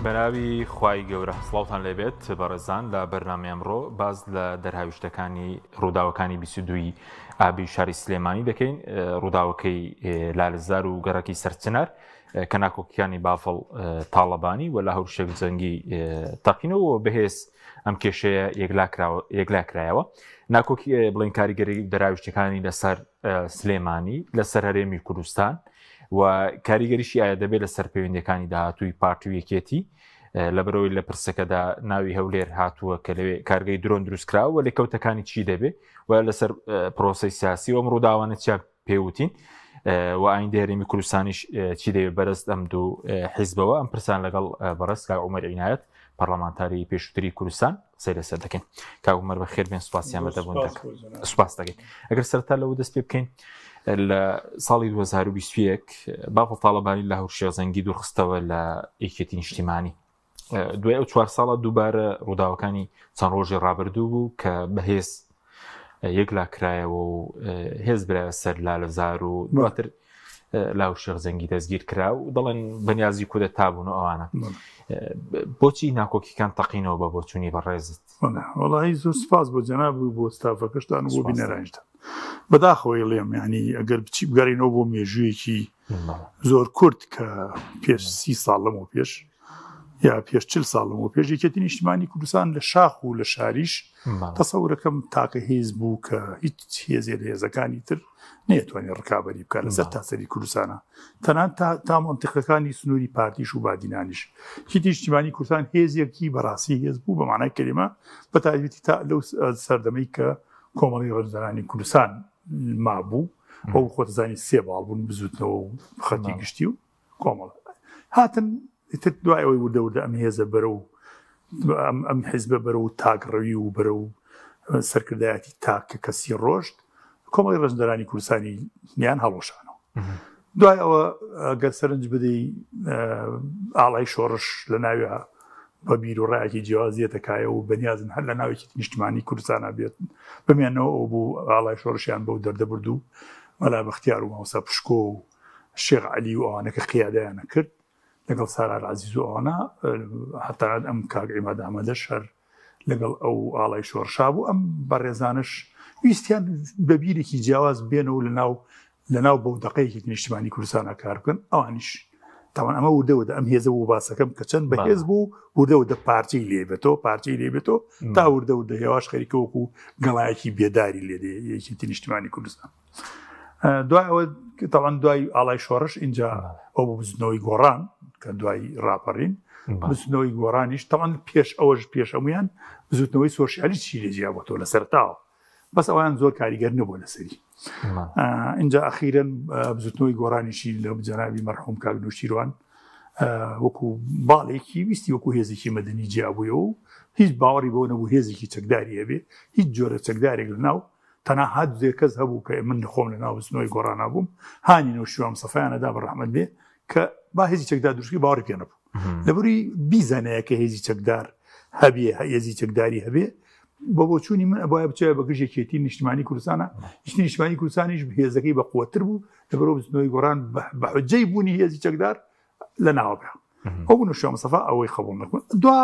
بەناوی خوای گەورە سڵاوتان لێبێت بەڕێزان لە بەرنامەی ئەمڕۆ باز لە دەرهاویشتەکانی ڕووداوەکانی 22 ئابی شاری سلێمانی دەکەین ڕووداوەکەی لالزار و گەڕەکی سەرچنار کە ناکۆکیانی بافڵ تاڵەبانی و لاهور شێخ جەنگی تەقینەوە بەهێز ئەم کێشەیە یەکلاکرایەوە ناکۆکی بڵین کاریگەری دەراویشتەکانی لەسەر سلێمانی لەسەر هەرێمی کوردستان و کاریگەریشی ئایا دەبێت لەسەر پەیوەندەکانی داهاتووی پارتی و یەکێتی لەبەرەوەی لە پرسەکەدا ناوی هەولێر هاتووە کە لەوێ کارگەی درۆن دروستکرا و لێکەوتەکانی چی دەبێ و لەسەر پرۆسی سیاسی و ئەم ڕووداوانە چیا پێوتین و ئایندە هەرێمی کوردستانیش چی دەوێت بەرست ئەم دوو حیزبەوە ئەم پرسان لەگەڵ بەڕێز کاک عومەر عینایەت پەرلەمانتاری پێشووتری کوردستان قسەی لەسەر دەکەین. کاک عومەر بەخێر بێن سوپاسیان بەدەبوون سوپاس دەکەین. ئەگەر سەرتا لەوە دەست پێ بکەین لە ساڵی 2021 بافڵ تاڵەبانی لە هەورشێزەنگی دوورخستەوە لە یەکێتی نیشتیمانی دوای ئەو چوار ساڵە دووبارە ڕووداوەکانی چەند ڕۆژی ڕابردوو بوو کە بەهێز یەکلا کرایەوە و هێز برایە سەر لالەزار و دواتر لاو شێخ جەنگی دەستگیر کرا و دەڵێن بەنیازی کودەتا بوون و ئەوانە بۆچی ناکۆکیکان تەقینەوە بە بۆچوونی بەڕێزت؟ وەڵی زۆر سپاس بۆ جەناب و بۆ ستافەکەشتان و بۆ بینەرانیشتان. بەداخەوەی ڵێم یعنی ئەگەر بچی بگەڕینەوە بۆ مێژوویەکی زۆر کورت کە پێش 30 ساڵ لەمەو پێش یا پێش 40 ساڵ لەمەو پێش یەکێتی نیشتمانی کوردستان لە شاخ و لە شاریش تەسەورەکەم تاکە هێز بوو کە هیچ هێزێ لە هێزەکانی تر نەیەتوانی ڕکابەری بکات لەسەر تاسەری کوردستانە تەنان تا منتیقەکانی سنووری پارتیش و بادینانیش یەکێتی نیشتیمانی کوردستان هێزێکی بەڕاستی هێز بوو بە معنای کەلیمە بە تایبەتی تا لەو سەردەمەی کە کۆمەڵی ڕەنجدەرانی کوردستان مابوو ئەو خۆتزانی سێ باڵ بوون بزوتنەوە و خەتی گشتی و کۆمەڵ هاتن ئیتر دوای ئەوەی وردە وردە ئەم هێزە بەرە و ئەم حیزبە بەرە و تاکڕەوی و بەرە و سەرکردایەتی تاکە کەسی ڕۆشت کۆمەڵی ڕەنجدەرانی کوردستانی نیان هەڵوەشانەوە دوای ئەوە گەر سەرنج بدەی ئاڵای شۆڕش لە ناوی بە بیر و ڕایەکی جیاواز دێتە کایە و بەنیازن هەر لە ناوێکی نیشتمانی کوردستانە بێت بمێنەوە ئەو بوو ئاڵای شۆڕشیان بەو دەردەبرد و مەلا بەختیار و مامۆستا پشکۆ و شێخ عەلی و ئەوانە کە قیادەیانە کرد لەگەڵ سارار عەزیز و ئەوانە هەتا ئەم کاک عیماد ئەحمەدەش هەر لەگەڵ ئەو ئاڵای شۆڕشا بوو ئەم بەڕێزانش ویستیان بە بیرێکی جیاواز بێنەوە لەناو لەناو بەو دەقەیەکی نیشتمانی کوردستانە کار بکەن ئەوانیش تاوان ئەمە وردە وردە ئەم هێزە بوو باسەکەم کە چەند بەهێز بوو وردە وردە پارچەی لێ بێتەوە پارچەی لێ بێتەوە تا وردە وردە هێواش خەریکە وەکو گەڵایەکی بێداری لێ دێ یەکێتی نیشتمانی کوردستان دوای ئەوە تاوان دوای ئاڵای شۆڕش اینجا ئەو بوو بزنەوەی گۆڕان کە دوای ڕاپەڕین بزنەوەی گۆڕانیش تاوان پێش ئەوەش پێش هەمویان بزوتنەوەی سۆسیالیستی لێ جیا بۆتەوە لە سەرتاوە بەس ئەویان زۆر کاریگەر نەبوو لەسەری اینجا ئەخیرەن بزوتنەوەی گۆڕانیشی لە جەنابی مەرحوم کاک نوشیروان وەکو باڵێکی ویستی وەکو هێزێکی مەدەنی جیابوویەوە و هیچ باوەڕی بۆ نەبوو هێزێکی چەکداری هەبێ هیچ جۆرە چەکدارێک لە ناو تەنها هەندێک کەس هەبوو کە من خۆم لە ناو بزوتنەوەی گۆڕانا بووم هانی نەوشیروان مستەفایانەدا بە ڕەحمەت بێ کە با هێزی چەکدار دروستکی باوەڕی پێ نەبوو لەبەری بیزانایە کە هێزی چەکدار هەبێ هێزی چەکداری هەبێ بە بۆچوونی من ئەبایە بچێ بە گژ یەکێتی نیشتمانی کوردستانە یەکێتی نیشتمانی کوردستانیش هێزەکەی بە قوتر بوو لەبەرەوە بزوتنەوەی گۆڕان بە حجەی بوونی هێزی چەکدار لە ناوە برا ئەو نوشیروان مستەفا ئەوەی قبوڵ نەکرد دوا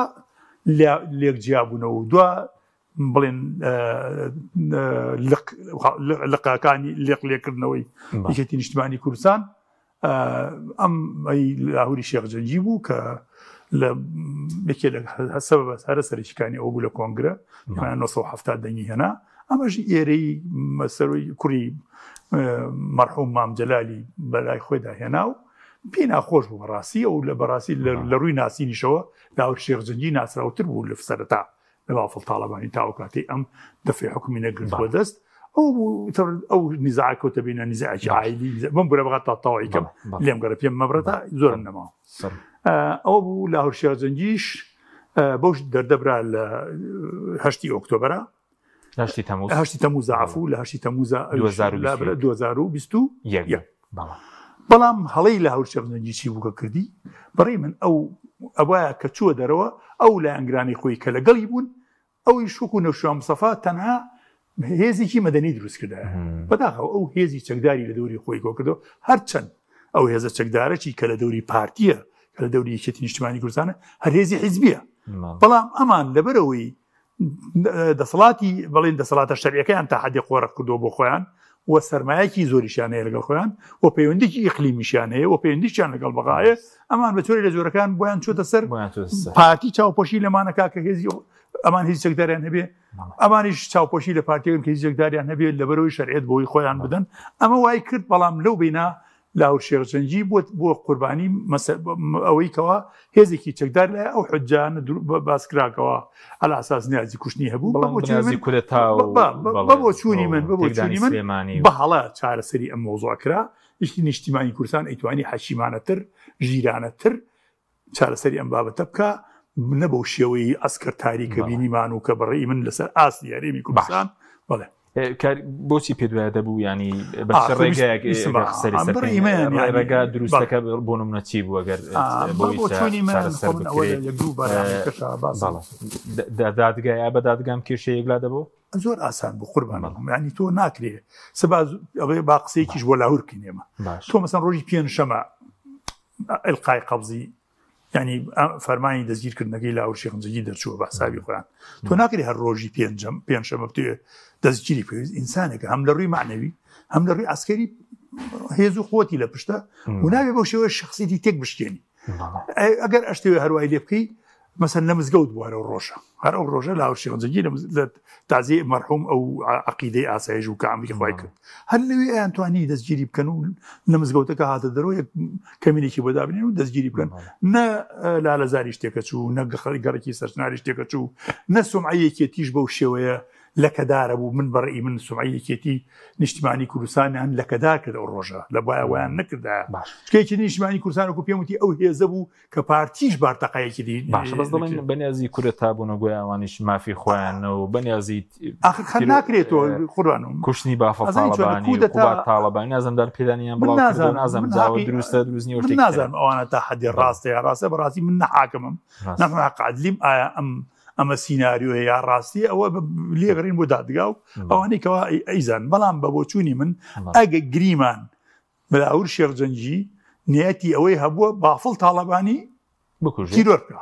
لێک جیابوونەوە و دوا بڵێن لقاکانی لێق لێکردنەوەی یەکێتی نیشتمانی کوردستان ئەم ئەی لاهوری شێخ جەنگی بوو کە لە یەکێ لە سەبەبە هەرە سەرەکیەکانی ئەو بوو لە کۆنگرە 970 دەنگی هێنا ئەمەش ئێرەی مەسەرۆی کوڕی مەرحوم مام جەلالی بەلای خۆیدا هێنا و پێی ناخۆش بوو بەڕاستی ئەو لە بەڕاستی لە ڕووی ناسینیشەوە لاهور شێخ جەنگی ناسراوتر بوو لە سەرەتا لە بافڵ تاڵەبانی تا ئەو کاتەی ئەم دەفعی حکومی نەگرتووە دەست ئەو ئەو نزاع کەوتە بینە نزاعێکی عایلی بەم گورە بەغات تا تەواوی کەم لێم گەڕە پێم مەبرەتا زۆرم نەماوە ئەوە بوو لاهور شێخ جەنگیش بەوش دەردەبرا لە هەشتی ئۆکتۆبرە هەشتی تەموز هەشتی تەموزە عفو لە هەشتی تەموزە 2021 بەڵام هەڵەی لاهور شێخ جەنگی چی بوو کە کردی بەڕێی من ئەو ئەوایە کە چووە دەرەوە ئەو لایەنگرانی خۆی کە لەگەڵی بوون ئەویش وەکو نەوشیروان مستەفا تەنها هێزێکی مەدەنی دروست کردایە بەداخەوە ئەو هێزی چەکداری لە دەوری خۆی کۆ کردەوە هەرچەند ئەو هێزە چەکدارەی کە لە دەوری پارتیە کە لە دەوری یەکێتی نیشتمانی کوردستانە هەر هێزی حیزبیە بەڵام ئەمان لەبەرەوەی دەسەڵاتی بەڵێن دەسەڵاتە شەرعەکەیان تا حەدی قۆرخ کردووە بۆ خۆیان و سەرمایەکی زۆریشیان هەیە لەگەڵ خۆیان و پەیوەندێکی ئیقلیمیشیان هەیە و پەیوەندیشیان لەگەڵ بەغایە ئەمان بە جۆرێ لە جۆرەکان بۆیان چۆتە سەر پارتی چاوپۆشی لەمانەکە کە هێزی ئەمان هیچ چەکداریان هەبێ ئەمانیش چاوپۆشی لە پارتیەکەن کە هیچ چەکداریان هەبێت لەبەرەوەی شەرعێت بۆی خۆیان بدەن ئەمە وای کرد بەڵام لەو بینا لاهور شێخ جەنگی بۆ بۆ قوربانی ئەوەی کەوا هێزێکی چەکدار لای ئەو حجانە باسکراکەوە على اساس نیازی کوشتنی هەبوو بەڵام نیازی کودەتا بە بۆچوونی من بە بۆچوونی من بە هەڵە چارەسەری ئەم مۆزوع کرا یەکی نیشتیمانی کوردستان ئەیتوانی حەکیمانەتر ژیرانەتر چارەسەری ئەم بابەتە بکە نە بەو شێوەی ئەسکەر تاری کە بینیمان و کە بەڕێی من لەسەر ئاستی هەرێمی کوردستان بەڵێ بۆچی پێ دوایە دەبوو ینی بە ڕێگایەک ڕێگا دروستەکە بۆ نمونە چی بوو گەر دادگای بە دادگام کێشەیەک لا دەبوو زۆر ئاسان بوو قوربان ینی تۆ ناکرێ سبا با قسەیەکیش بۆ لاهور بکەین ئێمە تۆ مەسەن ڕۆژی پێنجشەمە ئیلقای قەبزی ینی فەرمانی دەستگیرکردنەکەی لاهور شێخ جەنگی دەرچووە بە حسابی خۆیان تۆ ناکرێ هەر ڕۆژی پێنجەم پێنجشەمە بتوێ دەستگیری پێویست ئینسانێکە هەم لە ڕووی معنەوی هەم لە ڕووی عسکەری هێز و قوتی لە پشتە و نابێ بەو شێوە شخصیتی تێک بشکێنی ئەگەر ئەشتەوێ هەروای لێ بکەی مەسەن لە مزگەوت بوو هەر ئەو ڕۆژە هەر ئەو ڕۆژە لاهور شێخ جەنگی لە تازیەی مەرحوم ئەو عەقیدەی ئاسایش بوو کە ئەمری خوای کرد هەر لەوێ ئەیان توانی دەستگیری بکەن و لە مزگەوتەکە هاتە دەرەوە یەک کەمینێکی بۆ دابنێن و دەستگیری بکەن نە لالەزاری شتێکە چوو نە گەڕێکی سەرچناری شتێکە چوو نە سومعەی یەکێتیش بەو شێوەیە لەکەدارە بوو من بەڕێی من سومعەی یەکێتی نیشتمانی کوردستانیان لەکەدار کرد ئەو ڕۆژە لە بایە وایان نەکردایە چونکە یەکێتی نیشتمانی کوردستان وەکو پێم وتی ئەو هێزە بوو کە پارتیش بارتەقایەکی دی باشە بەس دەڵێن بەنیازی کورەتا بوون و گۆیا ئەوانیش مافی خۆیانە و بەنیازی ئاخر خەر ناکرێتەوە قوربانم کوشتنی بافڵ تاڵەبانی و قوباد تاڵەبانی نازم دار پێدانیان بڵاو نازانم نازانم جاوە دروستە دروست نییە من نازانم ئەوانە تا حەدی ڕاستە یا ڕاستە بەڕاستی من نەحاکمم نەحاق عەدلیم ئایا ئەم ئەمە سیناریۆیە یا ڕاستی ئەوە لێگەڕین بۆ دادگا و ئەوانەی کەوا ئەیزان بەڵام بە بۆچوونی من ئەگە گریمان لاهور شێخ جەنگی نیەتی ئەوەی هەبووە بافڵ تاڵەبانی تیرۆر بکە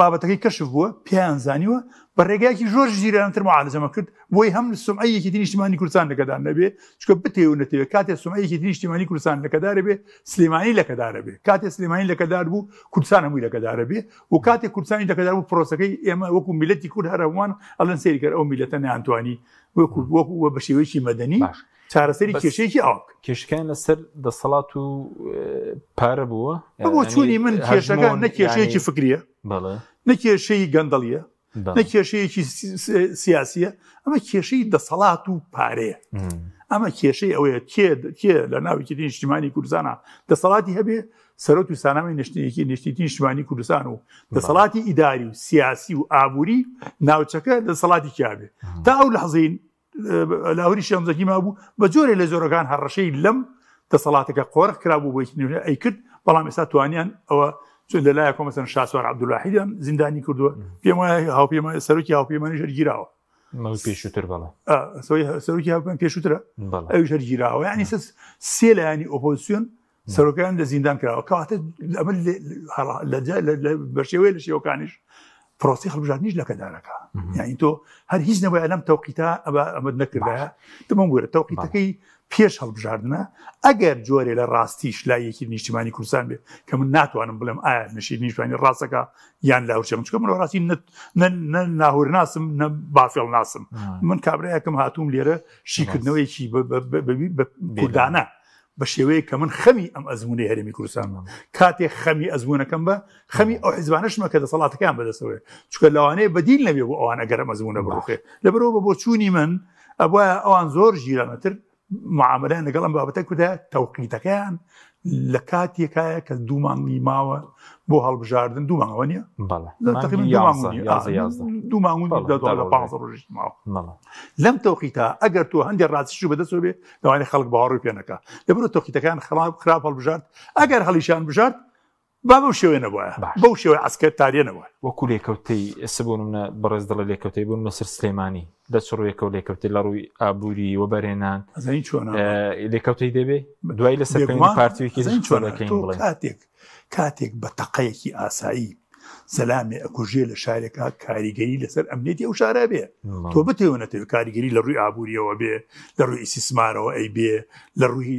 بابەتەکەی کەشف بووە پێیان زانیوە بە ڕێگایکی زۆر ژیرانتر معالجەمە کرد بۆی هەم سمعەیەکی نیشتمانی کوردستان لەکەدار نەبێ چکە بتێ و نەتەوێ کاتێ سمعەیەکی نیشتمانی کوردستان لەکەدارە بێ سلێمانی لەکەدارە بێ کاتێ سلێمانی لەکەدار بوو کوردستان هەمووی لەکەدارە بێ و کاتێ کوردستانی لەکەدار بوو پرۆسەکەی ئێمە وەکو میلەتی کورد هەر هەمووان ئەڵێن سەیری کەر ئەو میلەتە نەیانتوانی وەکو وەکو بە شێوەیەکی مەدەنی چارەسەری کێشەیەکی ئاوا بکەن. کێشەکان لەسەر دەسەڵات و پارە بووە؟ بە بۆچوونی من کێشەکە نە کێشەیەکی فکریە، نە کێشەی گەندەڵیە، نە کێشەیەکی سیاسیە، ئەمە کێشەی دەسەڵات و پارەیە. ئەمە کێشەی ئەوەیە کێ کێ لە ناو یەکێتی نیشتیمانی کوردستانە دەسەڵاتی هەبێ سەرۆک و سانامی نشتێکی نیشتیتی نیشتمانی کوردستان و دەسەڵاتی ئیداری و سیاسی و ئابووری ناوچەکە دەسەڵاتی کیابێ تا ئەو لەحزەی لاهوری شێخ مابوو بە جۆرێ لە جۆرەکان هەڕەشەی لەم دەسەڵاتەکە قۆرخ کرابوو بۆ ئەی کرد بەڵام ئێستا توانیان ئەوە چون لە لایەکەوە مەسەن شاسوار عەبدولواحیدیان زیندانی کردووە پێم وایە هاوپەیمان سەرۆکی هاوپەیمانیش هەر گیراوە پێشووتر بەڵێ سەرۆکی هاوپەیمان پێشووترە ئەویش هەر گیراوە یعنی سێ لایەنی ئۆپۆزیسیۆن سەرۆکەکان لە زیندان کراوە کەواتە ئەمە بە شێوەیە لە شێوەکانیش پرۆسی هەڵبژاردنیش لەکەدارەکە یعنی تۆ هەر هیچ نەبووە لەم تەوقیتا ئەبا ئەمەد نەکردایە تمەم وەرە تەوقیتەکەی پێش هەڵبژاردنە ئەگەر جۆرێ لە ڕاستیش لای یەکی نیشتیمانی کوردستان بێ کە من ناتوانم بڵێم ئایا نشید نیشتوانی ڕاستەکە یان لاورچە من چکە من ڕاستی ناهور ناسم نە بافێڵ ناسم من کابراایەکم هاتووم لێرە شیکردنەوەیەکی بە کوردانە بە شێوەیەک کە من خەمی ئەم ئەزموونەی هەرێمی کوردستانمە کاتێک خەمی ئەزموونەکەم بە خەمی ئەو حیزبانەشمە کە دەسەڵاتەکەیان بەدەستەوەیە چونکە لەوانەیە بەدیل نەبێ بۆ ئەوان ئەگەر ئەم ئەزموونە بڕوخێ لەبەرەوە بە بۆچوونی من ئەبوایە ئەوان زۆر ژیرانەتر معاملەیان لەگەڵ ئەم بابەتە کوردە تەوقیتەکەیان لە کاتێکایە کە دوو مانگی ماوە بۆ هەڵبژاردن دوو مانگەوە نییە دوو مانگ ڕۆژ ماوە لەم تەوقیتە ئەگەر تۆ هەندێک ڕاستیش بەدەستەوە بێ لەوانەیە خەڵک باوەڕی پێ نەکا لەبەرئەوە تەوقیتەکان خراپ خراپ هەڵبژارد ئەگەر هەڵیشان بژارد. با بەو شێوەیە نەبوایە، بەو شێوەی عەسکەرتاریە نەبوایە. وەکو لێکەوتەی ئێستا بۆ نمونە بەڕێز دەڵێ لێکەوتەی بۆ نمونە سەر سلێمانی لە چ ڕوویەکەوە لێکەوتەی لە ڕووی ئابووری وەبەرهێنان ئەزانی چۆنە؟ لێکەوتەی دەبێ دوای لەسەر پەیوەندی پارتی و یەکێتی ئەزانی قسە چۆنە؟ دەکەین تۆ بڵێن. کاتێک کاتێک بە تەقەیەکی ئاسایی زەلامێ ئەکوژێ لە شارێکا کاریگەری لەسەر ئەمنیەتی ئەو شارە بێ تۆ بتەوێ نەتەوێ کاریگەری لە ڕووی ئابووریەوە بێ لە ڕووی ئیسیسمارەوە ئەی بێ لە ڕووی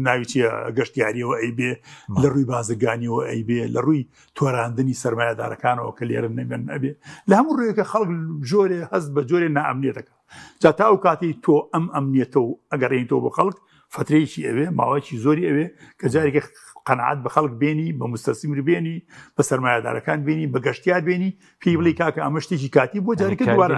ناوی چیە گەشتیاریەوە ئەی بێ لە ڕووی بازرگانیەوە ئەی بێ لە ڕووی تۆراندنی سرمایهدارەکانەوە کە لێرە نەمێن ئەبێ لە هەموو ڕوویەکە خەڵک جۆرێ هەست بە جۆرێ نائەمنیەتەکە جا تا ئەو کاتی تۆ ئەم ئەمنیەتە و ئەگەڕێنیتەوە بۆ خەڵک فترەیەکی ئەوێ ماوەیەکی زۆری ئەوێ کە جارێکی قەنەعات بە خەڵک بێنی بە مستەسیمر بێنی بە سەرمایەدارەکان بێنی بە گەشتیار بێنی پێی بڵێ کاکە ئەمە شتێکی کاتی بۆ جارێکە دووارە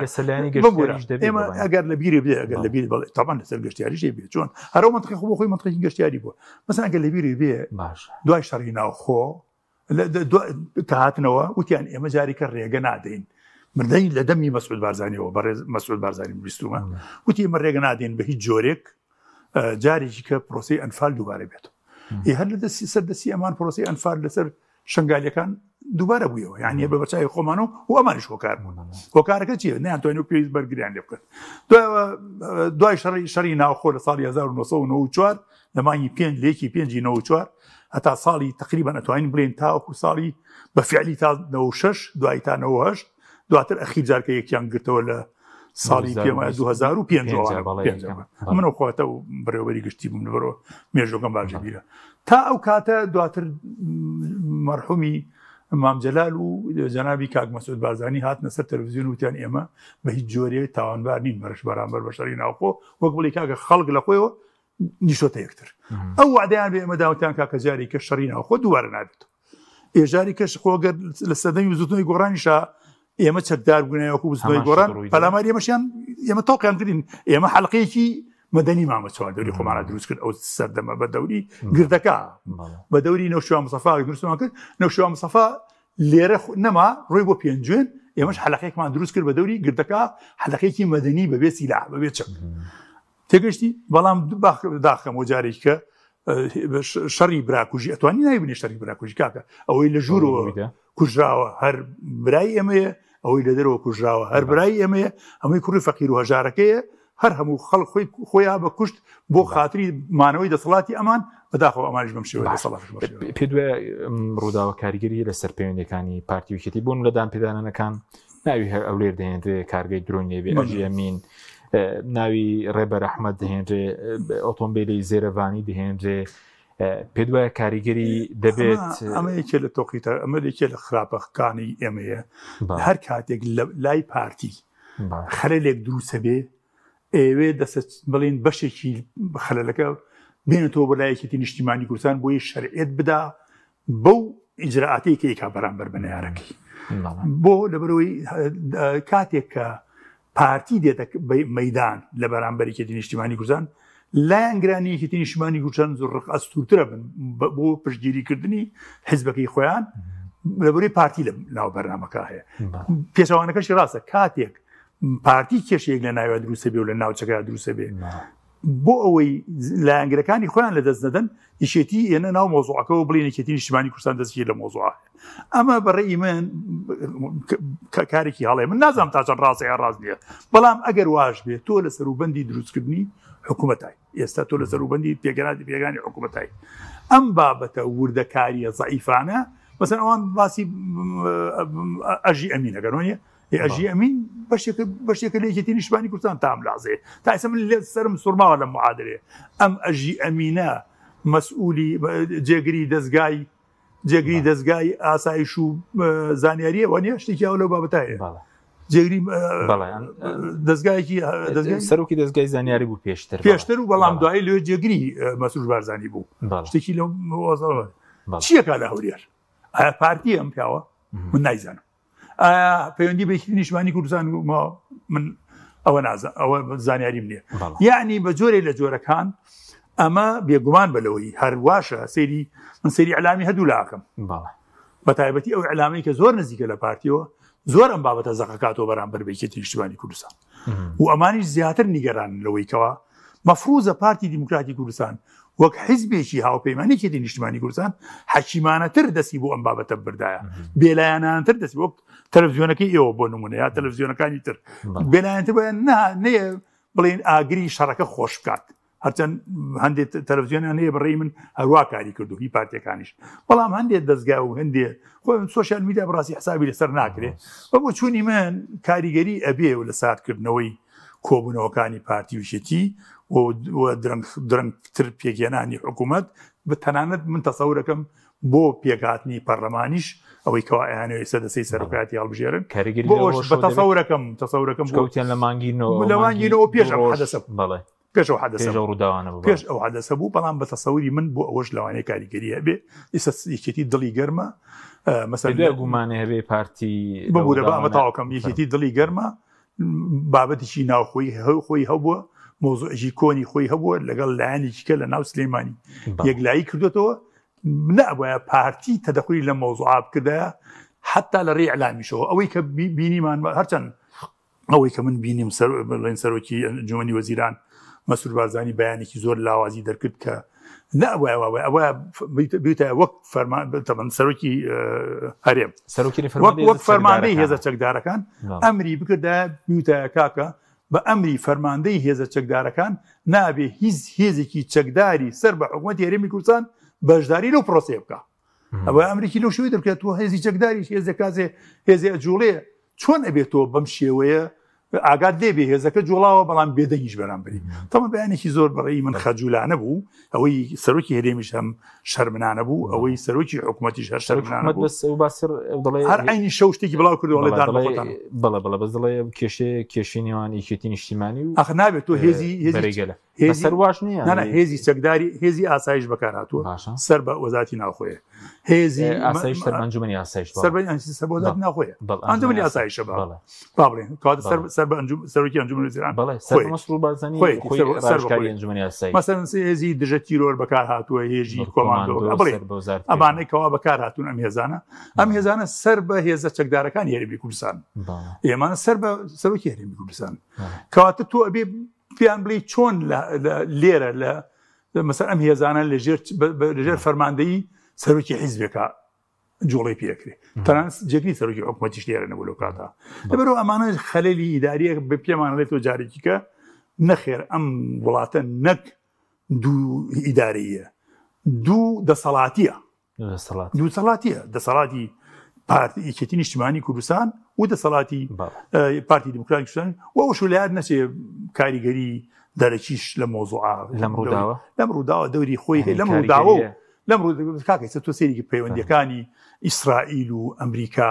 ئێمە ئەگەر لە بیری بێ ئەگەر لە بیری بڵێ تاوان لەسەر گەشتیاریش بێ چۆن هەرو منطقی خۆ خۆی منطقی گەشتیاری بووە مەسەن ئەگەر لە بیری بێ دوای شەڕی ناوخۆ کە هاتنەوە وتیان ئێمە جارێکە ڕێگە نادەین مردەی لە دەمی مەسعود بارزانیەوە بەڕێز مەسعود بارزانی بیستومە وتی ئێمە ڕێگە نادەین بە هیچ جۆرێک جارێکی کە پرۆسی ئەنفال دووبارە بێت هەر لە دەستی سەر دەستی ئەمان پرۆسی ئەنفال لەسەر شنگالیەکان دووبارە بوویەوە یعنی بە بەچوی خۆمان و و ئەمانش هۆکار بوون هۆکارەکە چییە نیانتوانی و پێویست بەرگریان لێ بکەن دوای شەڕی شەڕی ناوخۆ لە ساڵی 1994 لە مانگی پێنج لە یەکی پێنجی 94 هەتا ساڵی تقریبان ئەتوانین بڵێن تاوەکو ساڵی بە فعلی تا 96 دوایی تا 98 دواتر ئەخیر جارکە یەکیان گرتەوە لە ساڵی پێم وایە 2005 منەوە خواتە و بەڕێوەبەری گشتی بووم لەبەرەوە مێژوەکەم باش بیرە تا ئەو کاتە دواتر مەرحومی مام جەلال و جەنابی کاک مەسعود بارزانی هاتنە سەر تەلەڤزیۆن وتیان ئێمە بە هیچ جۆرێک تاوانبار نین بەرش بەرامبەر بە شەڕی ناوخۆ وەک بڵی کاکە خەڵک لە خۆیەوە نیشۆتە یەکتر ئەو وعدەیان بێ ئێمە داوتیان کاکە جاری کە شەڕی ناوخۆ دووبارە نابێت ئێژاری کەش خۆگەر لە سەردەمی بزوتنەوەی گۆڕانیشا ئێمە چەکدار بوونایە وەکو بزوتنەوەی گۆڕان پەلاماری ئێمەشیان ئێمە تۆقیان کردین ئێمە حەلقەیەکی مەدەنی مامە چوار دەوری خۆمانە دروست کرد ئەو سەردەمە بە دەوری گردەکە بە دەوری نەوشیروان مستەفا دروستمان کرد نەوشیروان مستەفا لێرە نەما ڕۆی بۆ پێنجوێن ئێمەش حەلقەیەکمان دروست کرد بە دەوری گردەکە حەلقەیەکی مەدەنی بەبێ سیلاح بەبێ چەک تێگەشتی بەڵام داخەم و جارێکە شەڕی براکوژی ئەتوانی ناوی بنێ شەڕی براکوژی کاکە ئەوەی لە ژوورەوە کوژراوە هەر برای ئێمەیە ئەوەی لە دەرەوە کوژراوە هەر برای ئێمەیە ئەمەی کوڕی فەقیر و هەژارەکەیە هەر هەموو خەڵک خۆی خۆیان بە کوشت بۆ خاتری مانەوەی دەسەڵاتی ئەمان بەداخەوە ئەمانش بەم شێوە دەسەڵات پێ دوای ڕووداوە کاریگەری لەسەر پەیوەندەکانی پارتی وکێتی بوون لە دان پێدانەکان ناوی هەر ئەولێر دەهێنرێ کارگەی درۆن لێبێ ئەژی ئەمین ناوی ڕێبەر ئەحمەد دەهێنرێ ئۆتۆمبیلی زێرەڤانی دەهێنرێ پێ دوایە کاریگەری دەبێت ئەمە یەکێ لە تۆقیتە ئەمە یەکێ لە خراپەکانی ئێمەیە هەر کاتێک لە لای پارتی خەلەلێک دروسە بێ ئێوێ دەسە بڵین بەشێکی خەلەلەکە بێنێتەوە بۆ لایەکێتی نیشتیمانی کوردستان بۆی شەرعیەت بدا بەو ئیجرائاتەی کە ئیکا بەرامبەر بە نەیارەکەی بۆ لەبەرەوەی کاتێک کە پارتی دێتە مەدان لە بەرامبەر یەکێتی نیشتیمانی کوردستان لایەنگرانی یەکێتی نیشتیمانی کوردستان زۆر ڕق ئەستورترە بن بۆ پشتگیریکردنی حیزبەکەی خۆیان لەبەرەی پارتی لە ناو بەرنامەکە هەیە پێچەوانەکەشی ڕاستە کاتێک پارتی کێشەیەک لە ناوێ دروستە بێ و لە ناوچەکە دروستە بێ بۆ ئەوەی لایەنگرەکانی خۆیان لە دەست نەدەن یەکێتی ئێنە ناو مۆزوعەکەەوە بڵێن یەکێتی نیشتمانی کوردستان دەستگیر لە مۆزوعە ئەمە بەڕێی من کارێکی هەڵێ من نازانم تا چەند ڕاستە یا ڕاست نییە بەڵام ئەگەر واش بێت تۆ لە سەروبەندی دروستکردنی حکوومەتای ئێستا تۆ لە سەروبەندی پێگەرانی پێگانی حکوومەتای ئەم بابەتە وردەکاریە زەعیفانە مەسەن ئەوان باسی ئەژی ئەمینەکەنۆنیە ئێ ئەژی ئەمین بەشێکە بەشێکە لە یەکێتی نیشتمانی کوردستان تا ئەم لازەیە تا ئێستا من لێ سەرم سوڕماوە لەم معادلەیە ئەم ئەژی ئەمینە مەسئولی جێگری دەزگای جێگری دەزگای ئاسایش و زانیاریە وانە شتێکی ئەو لەو بابەتە هەیە جێگری دەزگایەکی سەرۆکی دەزگای زانیاری بوو پێشتر پێشتر و بەڵام دوایی لێ جێگری مەسرور بارزانی بوو شتێکی لەو چیەکە لە هەولێر ئایا پارتی ئەم پیاوە من نایزانم ئایا پەیوەندی بە یەکێتی نیشتمانی کوردستان من ئەوە نازە ئەوە زانیاریم نییە یعنی بە جۆرێک لە جۆرەکان ئەمە بێگومان بە لەوەی هەرواشە سەیری من سەیری ئەلامی هەردوو لاکەم بە تایبەتی ئەو ئەلامی کە زۆر نزیکە لە پارتیەوە زۆر ئەم بابەتە زەقەکاتەوە بەرامبەر بە یەکێتی نیشتمانی کوردستان و ئەمانیش زیاتر نیگەران لەوەی کەوا. مەفروزە پارتی دیموکراتی کوردستان وەک حیزبێکی هاوپەیمانی یەکێتی نیشتمانی کوردستان حەکیمانەتر دەستی بۆ ئەم بابەتە بردایە، بێلایەنانەتر دەستی وەک تەلەڤزیۆنەکەی ئێوە بۆ نمونە یا تەلەڤزیۆنەکانی تر بێلایەنتر بۆیان نا نەیە بڵێن ئاگری شەڕەکە خۆش بکات. هەرچەند هەندێک تەلەڤزیۆنیان هەیە بەڕێی من هەروا کاری کردو هی پارتیەکانیش، بەڵام هەندێک دەستگا و هەندێک خۆ سۆشیال میدیا بەڕاستی حسابی لەسەر ناکرێ. بە بۆچوونی من کاریگەری ئەبێ و لە ساردکردنەوەی کۆبوونەوەکانی پارتی و یەکێتی و درەنگتر پێکهێنانی حکوومەت، تەنانەت من تەسەورەکەم بۆ پێکهاتنی پەرلەمانیش ئەوەی کەوا ئەیانەوێ ئێستا دەستەی سەرۆکایەتی هەڵبژێرن، کاریگەری بۆ ئەوەش بە تەسەورەکەم تەسەورەکەم بۆ کەوتیان لە مانگی نۆ لە مانگی نۆ پێش ئەو حەدەسە بوو. بەڵێ. پێش ئەو حەدەسە پێش ئەو ڕووداوانە بوو. پێش ئەو حەدەسە بوو، بەڵام بە تەسەوری من بۆ ئەوەش لەوانەیە کاریگەری هەبێ. ئێستا یەکێتی دڵی گەرمە، مەسەلەن دوای گومانێ هەبێ پارتی ببوورە با ئەمە تەواوکەم. یەکێتی دڵی گەرمە، بابەتێکی ناوخۆی خۆی هەبووە، مۆزوعێکی کۆنی خۆی هەبووە لەگەڵ لایەنێکی کە لە ناو سلێمانی یەکلایی کردوێتەوە. نەبووە پارتی تەدەخولی لە مۆزوعا بکردایە حتا لە ڕێی ئەلامیشەوە. ئەوەی کە بینیمان هەرچەند ئەوەی کە من بینیم بڵێن سەرۆکی ئەنجومەنی وەزیران مەسرور بارزانی بەیانێکی زۆر لاوازی دەرکرد کە نەبووە وابووە ئەوە بیتە وەک فەرمان تەبەن سەرۆکی هەرێم سەرۆکی وەک فەرماندەی هێزە چەکدارەکان ئەمری بکردایە بیوتایە کاکە بە ئەمری فەرماندەی هێزە چەکدارەکان نابێ هیچ هێزێکی چەکداری سەر بە حکوومەتی هەرێمی کوردستان بەشداری لەو پرۆسەیە بکە. ئەوە ئەمریکی لەو شێوەی دەبکات تۆ هێزی چەکداریش هێزێک کازێ هێزێ ئەجوڵێ چۆن ئەبێت تۆ بەم شێوەیە ئاگات لێ بێ هێزەکە جوڵاوە بەڵام بێدەنگیش بەرامبەری. تەمە بەیانێکی زۆر بەڕێی من خەجولانە بوو، ئەوەی سەرۆکی هەرێمیش هەم شەرمنانە بوو، ئەوەی سەرۆکی حکوومەتیش هەر شەرمنانە بوو. بەس ئەو باسر ئەو دەڵێ هەر عەینی شەو شتێکی بڵاو کردەوە، ئەڵێ دان بەخۆتان. بەڵێ، بەڵێ، بەس دەڵێ کێشەیە، کێشەی نێوان یەکێتی نیشتیمانی و ئاخر نابێت تۆ هێزی، هێزی بەرەی گەلە. هێزی بەسەر واش نییە. نا، نا، هێزی چەکداری، هێزی ئاسایش بەکار هاتووە. باشە. سەر بە وەزارەتی ناوخۆیە. هێزی ئاسایش سەر بە ئەنجومەنی ئاسایش، بەڵێ. سەر بە ئەنج-، سەر بە وەزارەتی ناوخۆیە. بەڵێ، ئەنجومەنی ئاسایشە، بەڵێ. بەڵێ. با بڵێین، کەواتە بەڵێ. سەر بە سەرۆکی ئەنجومەنی وەزیران. بەڵێ، سەر بە خۆی. مەسرور بارزانی خۆی، خۆی سەر بە- سەر بە ڕاوێژکاری خۆی. ئەنجومەنی ئاسایش. مەسەلەن هێزی دژە تیرۆر بەکار هاتووە، هێزی بەڵێ، کۆماندۆ. کۆماندۆ، بڵێ، سەر بە وەزارەتی ئەمانەی پێشمەرگە. کەوا بەکار هاتوون ئەم هێزانە، ئەم هێزانە سەر بە هێزە چەکدارەکانی هەرێمی کوردستان. بەڵێ. ئێمانە سەر بە سەرۆکی هەرێمی کوردستان. بەڵێ. کەواتە تۆ ئەبێ پێیان بڵێ چۆن لێرە مەسەلەن ئەم هێزانە لەژێر فەرماندەیی سەرۆکی حیزبێکە جوڵەی پێکرێ. تەنانەت جێگری سەرۆکی حکوومەتیش لێرە نەبوو لەو کاتە. لەبەرەوە ئەمانە خەلەلی ئیداریەک بە پێمان ڵێت تۆ جارێکی کە نەخێر ئەم وڵاتە نەک دوو ئیداریە، دوو دەسەڵاتیە. دەسەڵات. دوو دەسەڵاتیە، دەسەڵاتی پارتی یەکێتی نیشتیمانی کوردستان و دەسەڵاتی پارتی دیموکراتی کوردستان و ئەوش لە یاد نەچێ کاریگەری دەرەکیش لە مۆزوعە لەم ڕووداوە؟ لەم ڕووداوە دەوری خۆی هەیە. لەم یعنی ڕووداوە و کاریگەریە. لەم ڕووداوە کاکە، ئێستا تۆ سەیرێکی پەیوەندیەکانی ئیسرائیل و ئەمریکا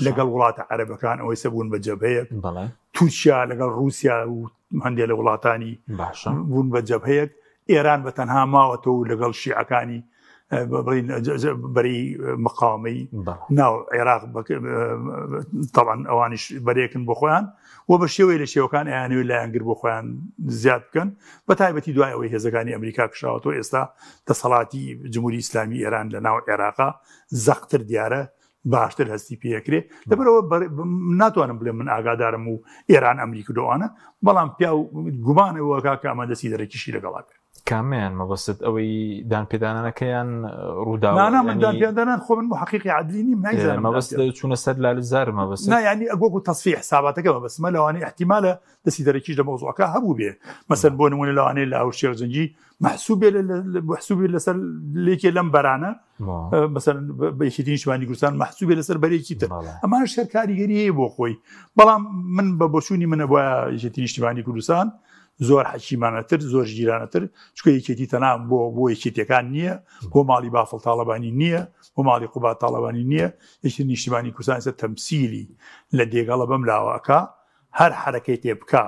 لەگەڵ وڵاتە عەرەبەکان ئەوەی سەبوون بە جەبهەیەک. تورکیا لەگەڵ رووسیا و هەندێک لە وڵاتانی بوون بە جەبهەیەک. ئێران بە تەنها ماوەتەوە و لەگەڵ شیعەکانی، بڵین، بەرەی مقاومەی ناو عێراق طبعاً ئەوانیش بەرێکن بۆ خۆیان و بە شێوەی لە شێوەکان ئەیانەوێت لایەنگر بۆ خۆیان زیاد بکەن، بە تایبەتی دوای ئەوەی هێزەکانی ئەمریکا کشاوەتەوە ئێستا دەسەڵاتی جمهوری ئیسلامی ئێران لە ناو عێراقا زەقتر دیارە، باشتر هەستی پێکرێ. لەبەرەوە ناتوانم بڵێم من ئاگادارم و ئێران ئەمریکا دوانە، بەڵام پیاو گومانەوە کاکە ئەمە دەستی دەرەکیشی لەگەڵا بێت. کامیان مەبەست ئەوەی دانپێدانانەکەیان ڕووداوە؟ نا، نا، من دانپێدانان خۆ من محقیقی عدلی نیم، نایزانم مەبەست دانپێدان. چوونە سەر لالزار مەبەست؟ نا، یعنی وەکو تەصفیح حساباتەکە مەبەستمە، لەوانەیە احتیمالە دەستی دەرەکیش لە مەوزوعەکە هەبوو بێ. مەسەن بۆ نمونە لەوانەیە لاهور شێخجەنگی محسوب بێ محسوب بێ لەسەر لێکێ لەم بەرانە، مەسەن بە یەکێتی نیشتمانی کوردستان محسوب بێ لەسەر بەرێکی تر. ئەمانە شەر کاریگەری هەیە بۆ خۆی. بەڵام من بە بۆچوونی منە بۆیە یەکێتی نیشتمانی کوردستان زۆر حەکیمانەتر، زۆر ژیرانەتر، چونکە یەکێتی تەنها بۆ یەکێتیەکان نییە، بۆ ماڵی بافڵ تاڵەبانی نییە، بۆ ماڵی قوباد تاڵەبانی نییە. یەکێتی نیشتمانی کوردستان ئێستا تەمسیلی لە دێگەڵە بەم لاوە ئەکا، هەر حرەکەی تێ بکا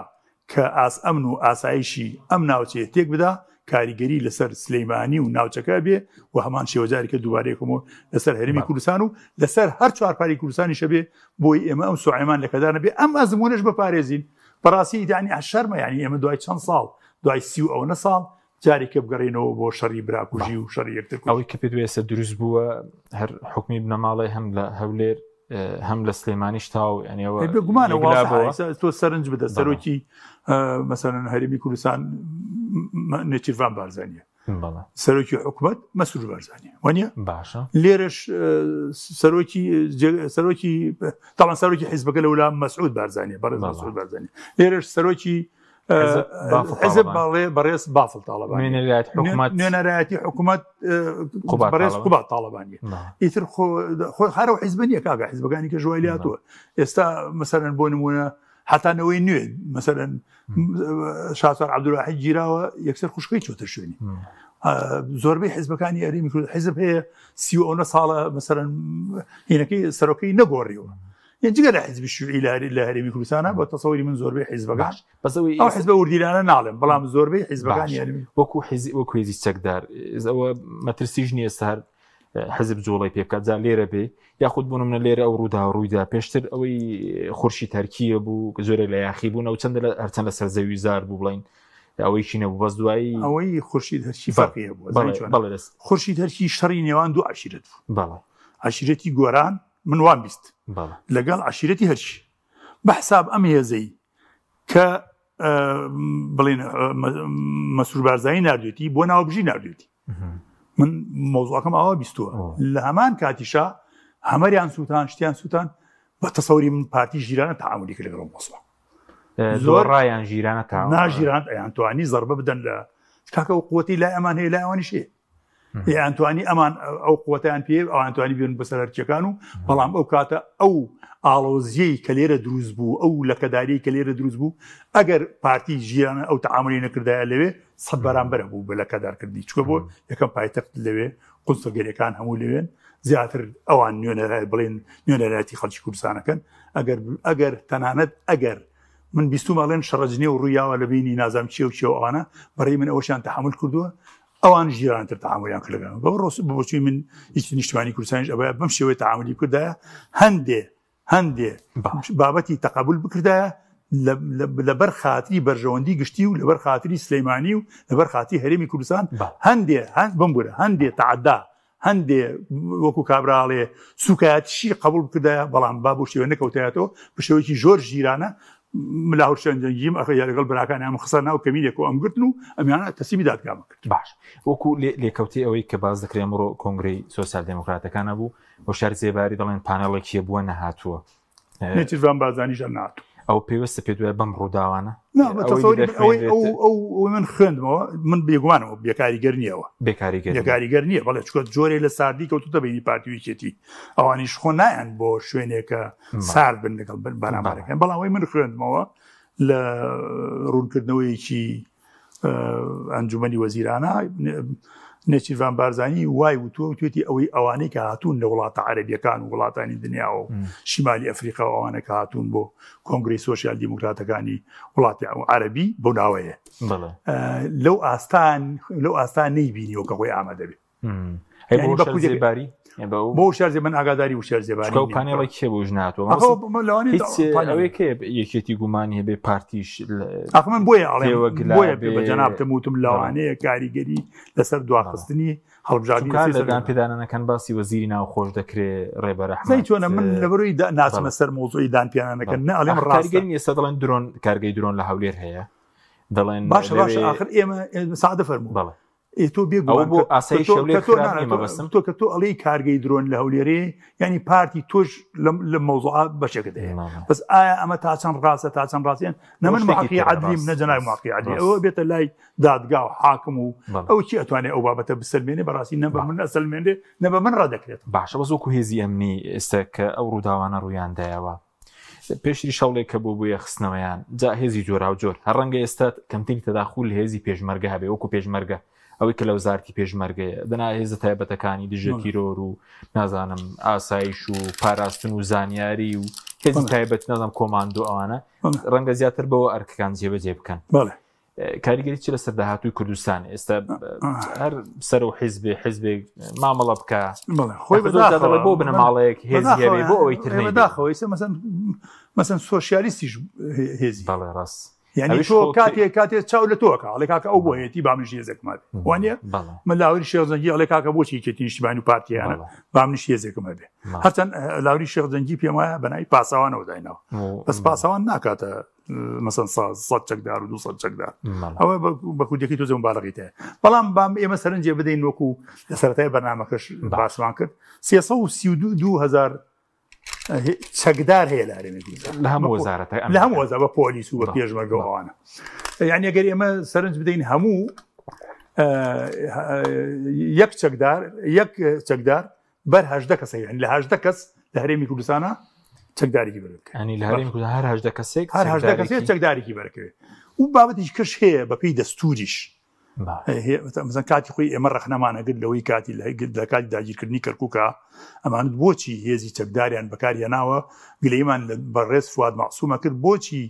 کە ئاس ئەمن و ئاسایشی ئەم ناوچەیە تێک بدا، کاریگەری لەسەر سلەیمانی و ناوچەکە بێ و هەمان شێوەجاری کە دووبارەیەکەمەوە لەسەر هەرێمی کوردستان و لەسەر هەر چوارپاری کوردستانی شەبێ، بۆی ئێمە ئەم سوعیمان لەکەدار نەبێ، ئەم ئەزمونەش بپارێزین. بەڕاستی یعنی شەرمە، یعنی ئێمە دوای چەند ساڵ، دوای 30 و ئەوەنە ساڵ جارێکە بگەڕێنەوە بۆ شەڕی براکوژی و شەڕی یەکتر کوژی. ئەوەی کە پێت وێسە دروست بووە هەر حکمی بنەماڵەی هەم لە هەولێر هەم لە سلێمانیش تاو یانەوە بێگومانە تۆ سەرنج بدە سەرۆکی مەسەلەن هەرێمی کوردستان نێچیرڤان بارزانیە سەرۆکی حکومت مەسرور بارزانیە وانە باشە لێرەش سەرۆکی سەرۆکی تاوان سەرۆکی حیزبەکە لەولا مەسعود بارزانیە بەڕێز مەسعود بارزانیە لێرەش سەرۆکی حزب باڵێ بەڕێز بافڵ تاڵەبانی نوێنەرایەتی حکوومەت بەڕێز قوباد تاڵەبانی ئیتر خۆ هەرو حیزب نییە کاکە حیزبەکانی کە ژوای لاتوە ئێستا مەسەرەن بۆ نمونە حتانەوەی نوێ مەسەرەن شاسوار عبدالواحید گیراوە یەکسەر خوشکەی چۆتە شوێنی زۆربەی حیزبەکانی ئەرێمی کرد حیزب هەیە سی ئەوە ساڵە مەسەرەن هینەکەی سەرۆکەی نەگۆڕیوە یان جگە لە حیزبی شیوعی لە هەرێمی کوردستانە بە تەسەوری من زۆربەی حیزبەکان بەس ئەوەی ئەو حیزبە وردیلانە ناڵێم بەڵام زۆربەی حیزبەکان یاریمی وەکو حیزب وەکو هێزی چەکدار ئەوە مەترسیش نییە سەر حزب جوڵەی پێ بکات جا لێرە بێ یاخود بوون منە لێرە ئەو ڕوودا ڕوویدا پێشتر ئەوەی خورشی تەرکیە بوو زۆرێک لە یاخی بوون ئەو چەندە لە هەرچەند لە سەر زەوی زار بوو بڵین ئەوەیشی نەبوو بەس دوایی ئەوەی خورشید هەرچی فەرقی هەبوو بەڵێ خورشید هەرچی شەڕی نێوان دوو عەشیرەت بوو بەڵێ عەشیرەتی گۆران من وام بیست لەگەڵ عەشیرەتی هەرچی بە حساب ئەم هێزەی کە بڵێن مەسرور بارزانی نردێتی بۆ ناوبژی نردێتی من مۆزوعەکەم ئاوا بیستووە لە هەمان کاتیشا هەمەریان سووتان شتیان سووتان بە تەسەوری من پارتی ژیرانە تعاملی کرد لەگەڵ مۆزوع زۆر ڕایان ژیرانە تا ناژیران ئەیان توانی زەربە بدەن لە کاکە و قوتی لای ئەمان هەیە لای ئەوانیش هەیە ئەیانتوانی ئەمان ئەو قوتیان پێ ئەوانتوانی بێن بەسەر هەرچیەکان و بەڵام ئەو کاتە ئەو ئاڵۆزیەی کە لێرە دروست بوو ئەو لەکەداری کە لێرە دروست بوو ئەگەر پارتی ژیانە ئەو تعاملی نەکردایە لەوێ سەد بەرامبەرە بوو بە لەکەدارکردنی چکە بۆ یەکەم پایتەخت لەوێ قونسڵگەریەکان هەموو لەوێن زیاتر ئەوان نوێنەرای بڵێن نوێنەرایەتی خەڵکی کوردستانەکەن ئەگەر ئەگەر تەنانەت ئەگەر من بیستومە ئەڵێن شەڕەجنێ و ڕوویاوە لە بینی نازام چێ و چێ و ئەوانە بەڕێی من ئەوەشیان تەحمل کردووە ئەوان ژیرانتر تەعاملیان کرد لەگەڵ بە ڕۆس بۆچووی من هیچ نیشتمانی کوردستانیش ئەوەیە بەم شێوەیە تەعاملی بکردایە هەندێ هەندێ بابەتی تەقبول بکردایە لەبەر خاتری بەرژەوەندی گشتی و لەبەر خاتری سلەیمانی و لەبەر خاتری هەرێمی کوردستان هەندێ هەند بمبورە هەندێ تعدا هەندێ وەکو کابرا ئەڵێ سوکایەتیشی قبول بکردایە بەڵام با بۆ شێوە نەکەوتایەتەوە بە شێوەیەکی ژۆر ژیرانە ملاهور شەنجەنگیم ئەخە یا لەگەڵ براکان ئەم خسە ناو کەمینێک و ئەم گرتن و ئەمیانە تەسلیمی دادگامە کرد باش وەکو لێکەوتی ئەوەی کە باز دەکرێ ئەمڕۆ کۆنگرەی سۆسیال دێموکراتەکانە بوو هۆشیار زێباری دەڵێن پانێڵێکی بووە نەهاتووە نێچیرڤان بارزانیش هەر نەهاتوو. ئەو پەیوەستە پێت وایە بەم ڕووداوانە؟ نا، بە تەسەوری من ئەوەی ئەو ئەو ئەوەی من خوێندمەوە من بێگومانەوە بێکاریگەر نییەوە بێکاریگەر بێکاریگەر نییە بەڵێ چونکە جۆرێ لە ساردی کەوتوتە بینی پارتی و یەکێتی ئەوانیش خۆ نایەن بۆ شوێنێکە سارد بن لەگەڵ بەرامبەرەکەن بەڵام ئەوەی من خوێندمەوە لە ڕوونکردنەوەیەکی ئەنجومەنی وەزیرانە نێچیرڤان بارزانی وای وتووە وتوێتی ئەوەی ئەوانەی کە هاتوون لە وڵاتە عەرەبیەکان و وڵاتانی دنیاوە و شیمالی ئەفریقا و ئەوانە کە هاتوون بۆ کۆنگرەی سۆسیال دیموکراتەکانی وڵاتی عەرەبی بەو ناوەیە لەو ئاستان لەو ئاستان نەیبینیەوە کە خۆی ئامادە بێت بۆ شار من ئاگاداری وشار زێباری پانێڵی کێ بۆ ژناتەوە ئەوەی کێ یەکێتی گومانی هەبێ پارتیش ئەخ من بۆیە ئەڵێ بۆیە بە جەنابتم وتم لەوانەیە کاریگەری لەسەر دواخستنی هەڵبژاردنەکان پێدانەکەن باسی وەزیری ناو خۆش دەکرێ ڕێبەر چۆنە من لەبەروی ناچمە سەر مۆزۆی دان پیانەکەن نە ئەڵێم ڕاستگەری ئێستا دەڵێن درۆن کارگەی درۆن لە هەولێر هەیە دەڵێن باشە باشە آخر ئێمە سادە فەرموو بەڵێ ئێ تۆ بێ ئەوە بۆ ئاسایش هەولێر خراپ نییە مەبەستم؟ تۆ کە تۆ ئەڵێی کارگەی درۆن لە هەولێرێ یعنی پارتی تۆش لە مەوزوعە بەشێکت هەیە بەس ئایا ئەمە تا چەند ڕاستە تا چەند ڕاستیان نە من محقی عەدلیم نە جەنابی محقی عەدلی ئەوە بێتە لای دادگا و حاکم و ئەو چی ئەتوانێ ئەو بابەتە بسەلمێنێ بەڕاستی نە بە من ئەسەلمێنرێ نە بە من ڕادەکرێت باشە بەس وەکو هێزی ئەمنی ئێستا کە ئەو ڕووداوانە ڕوویاندایەوە پێشتریش هەوڵێک کە بوو بۆیە خستنەوەیان جا هێزی جۆراوجۆر هەر ڕەنگە ئێستا کەمترین تەداخول هێزی پێشمەرگە هەبێ وەکو پێشمەرگە ئەوەی کە لە وەزارتی پێشمەرگەیە دەنا هێزە تایبەتەکانی دژە تیرۆر و نازانم ئاسایش و پاراستن و زانیاری و هێزی تایبەت نازانم کۆماندۆ ئەوانە ڕەنگە زیاتر بەوە ئەرکەکان جێبەجێ بکەن کاریگەری چی لەسەر داهاتووی کوردستان ئێستا هەر سەر و حیزبێ حیزبێک مامەڵە بکە خۆی بەداخەوە بۆ بنەماڵەیەک هێزی هەبێ بۆ ئەوەی تر بەداخەوە ئێستا مەسەن مەسەن سۆسیالیستیش هێزی بەڵێ ڕاست. یعنی تۆ کاتێ کاتێ چاو لە تۆکە ئەڵێ کاکە ئەو بۆیەتی با منیش هێزێکم هەبێ وانە من لاوری شێخ جەنگی ئەڵێ کاکە بۆچی یەکێتی نیشتیمانی و پارتیانە با منیش هێزێکم هەبێ هەرچەند لاوری شێخ جەنگی پێم وایە بەناوی پاسەوانەوە داینەوە بەس پاسەوان ناکاتە مەسەن سە چەکدار و 200 چەکدار ئەوە بە کوردەکەی تۆزە مبالغی تێ بەڵام بام ئێمە سەرنجێ بدەین وەکو لە سەرەتای بەرنامەکەش باسمان کرد 332 هزار چەکدار هەیە لە هەرێمی کوردستان لە هەموو وەزارەتە لە هەموو وەزارەت بە پۆلیس و بە پێشمەرگە و ئەوانە یعنی ئەگەر ئێمە سەرنج بدەین هەموو یەک چەکدار یەک چەکدار بەر هەژدە کەسە یعنی لە هەژدە کەس لە هەرێمی کوردستانە چەکدارێکی بەرەکەوێت ینی لە هەرێمی کوردستان هەر هەژدە کەسێک هەر هەژدە کەسێک چەکدارێکی بەرەکەوێت و بابەتیش کەش هەیە بەپێی دەستوریش مەسەن کاتی خۆی ئێمە ڕەخنەمان ئەگرت لەوەی کاتی لە کاتی داگیرکردنی کەرکووکە ئەمانت بۆچی هێزی چەکداریان بەکارهێناوە گلەیمان لە بەڕێز فواد مەعسومە کرد بۆچی